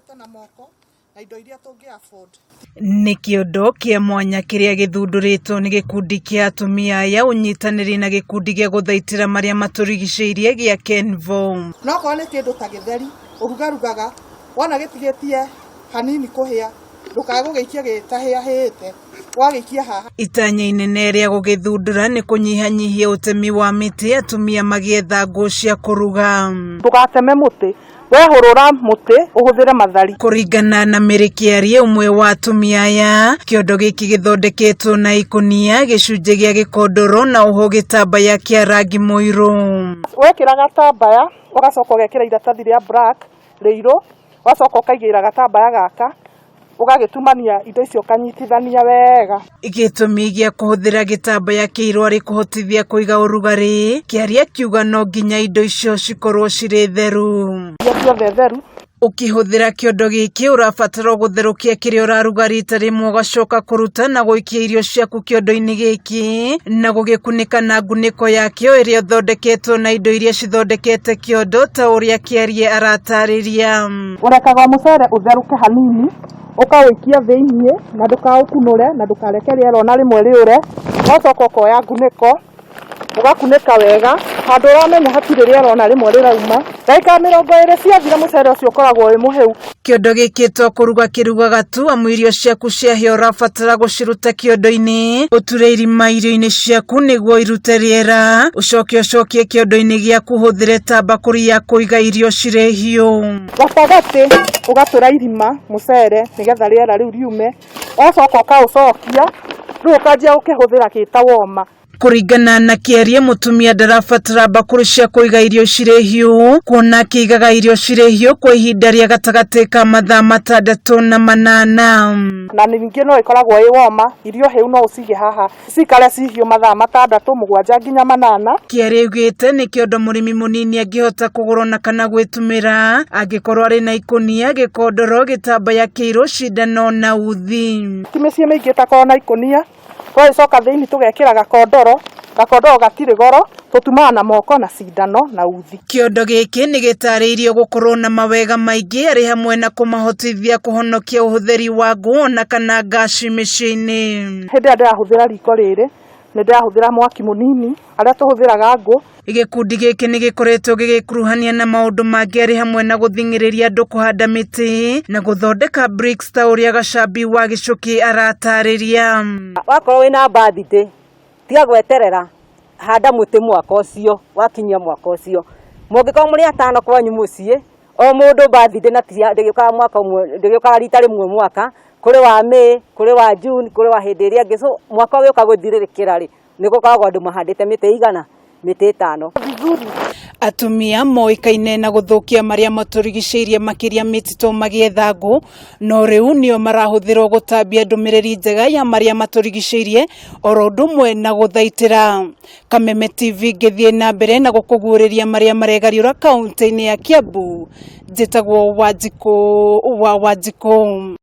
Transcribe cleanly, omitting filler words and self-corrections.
Tũtumĩte na moko na indo iria tũngĩ afford. Nĩ kĩondo kĩa mwanya kĩrĩa gĩthundũrĩtwo nĩ gĩkundi kĩa atumia aya ũnyitanĩri na gĩkundi gĩa gũthaitĩra marĩa matũrigicĩirie gĩa Kenvo. No korwo nĩ kĩndũ ta gĩtheri ũrugarugaga, wona gĩtigĩtie hanini kũhĩa, ndũkae gũgĩikia gĩtahĩahĩĩte, ũgagĩikia haha. Itanya inene rĩa gũgĩthundũra nĩ kũnyihanyihia ũtemi wa mĩtĩ atumia magĩetha ngũ cia kũruga. Ndũgateme mũtĩ, wehũrũra mũtĩ ũhũthĩre mathari. Kũringana na Mary Kĩarie ũmwe wa atumia aya, kĩondo gĩkĩ gĩthondeketwo na ikũnia, gĩcunjĩ gĩa gĩkondoro na oho gĩtambaya kĩa rangi mũirũ. Wekĩra gatambaya ũgacoka ũgekĩra iratathi rĩa black rĩirũ, ũgacoka ũkaigĩrĩra gatambaya gaka ũgagĩtumania indo icio ũkanyitithania wega. Gĩtũmi gĩa kũhũthĩra gĩtambaya kĩirũ arĩ kũhotithia kũiga ũrugarĩ, Kĩarie akiuga no nginya indo icio cikorwo cirĩ theru. Irio ciothe theru. Ũkĩhũthĩra kĩondo gĩkĩ ũrabatara gũtherũkia kĩrĩa ũraruga rita rĩmwe ũgacoka kũruta na gũikia irio ciaku kĩondo-inĩ gĩkĩ na gũgĩkunĩka na ngunĩko yakĩo ĩrĩa ĩthondeketwo na indo iria cithondekete kĩondo ta ũrĩa Kĩarie aratarĩria. Ũrekaga mũcere ũtherũke hanini, ũkaũikia thĩiniĩ na ndũkaũkunũre na ndũkareke rĩera ona rĩmwe rĩũre. Ũgacoka ũkoya ngunĩko ũgakunĩka wega handũ ũramenya hatirĩ rĩera ona rĩmwe rĩrauma. Ndagĩka 20 ciathira mũcere ũcio ũkoragwo wĩ mũhĩu. Kĩondo gĩkĩ to kũruga kĩrugaga tu amu irio ciaku ciahĩa ũrabatara gũciruta kĩondo-inĩ, ũture irima irio-inĩ ciaku nĩguo irute rĩera, ũcoke ũcokie kĩondo-inĩ gĩaku ũhũthĩre ta mbakũri ya kũiga irio cirĩ hiũ. Gatagatĩ ũgatũra irima mũcere nĩgetha rĩera rĩu riume, ũgacoka ũkaũcokia, rĩu ũkanjia gũkĩhũthĩra gĩ ta woma. Kũringana na Kĩarie, mũtumia ndarabatara mbakũri cia kũiga irio cirĩ hiũ, kuona akĩigaga irio cirĩ hiũ kwa ihinda rĩa gatagatĩ ka mathaa 6 na 8. Na ningĩ no ĩkoragwo ĩ woma, irio hĩu no ũcige haha cikare ci hiũ mathaa 6, 7 nginya 8. Kĩarie augĩte nĩ kĩondo mũrĩmi mũnini angĩhota kũgũra ona kana gwĩtumĩra angĩkorwo arĩ na ikũnia, gĩkondoro, gĩtambaya kĩirũ, cindano na uthi. Ti mĩciĩ mĩingĩ ĩtakoragwo na ikũnia, twagĩcoka thĩinĩ tũgekĩra gakondoro, gakondoro gatirĩ goro, tũtumaga na moko na cindano na uthi. Kĩondo gĩkĩ nĩ gĩtarĩirio gũkorwo na mawega maingĩ arĩ hamwe na kũmahotithia kũhonokia ũhũthĩri wa ngũ ona kana ngaci mĩciĩ-inĩ. Hĩndĩ ĩrĩa ndĩrahũthĩra riko rĩrĩ, nĩ ndĩrahũthĩra mwaki mũnini, arĩa tũhũthĩraga ngũ. Gĩkundi gĩkĩ nĩ gĩkoretwo gĩgĩkuruhania na maũndũ mangĩ arĩ hamwe na gũthing'ĩrĩria andũ kũhanda mĩtĩ na gũthondeka bricks ta ũrĩa Gacambi wa Gĩcũkĩ aratarĩria. Wakorwo wĩna birthday, tiga gweterera, handa mũtĩ mwaka ũcio, wakinyia mwaka ũcio. Mũngĩkorwo mũrĩ 5 kwanyu mũciĩ, o mũndũ birthday na ndĩgĩũkaga mwaka ũmwe, ndĩgĩũkaga rita rĩmwe mwaka, kũrĩ wa May, kũrĩ wa June, kũrĩ wa hĩndĩ ĩrĩa ĩngĩ. So mwaka ũgĩũka gũthirĩrĩkĩra rĩ, nĩ gũkoragwo andũ mahandĩte mĩtĩ igana, mĩtĩ 5. Atumia moĩkaine na gũthũkia marĩa matũrigicĩirie makĩria mĩtitũ magĩetha ngũ, no rĩu nĩo marahũthĩrwo gũtambia ndũmĩrĩri njega ya marĩa matũrigicĩirie oro ũndũ ũmwe na gũthaitĩra. Kameme TV ngĩthiĩ na mbere na gũkũguũrĩria marĩa maregariũra kaũntĩ-inĩ ya Kiambu. Njĩtagwo Wanjikũ wa Wanjikũ.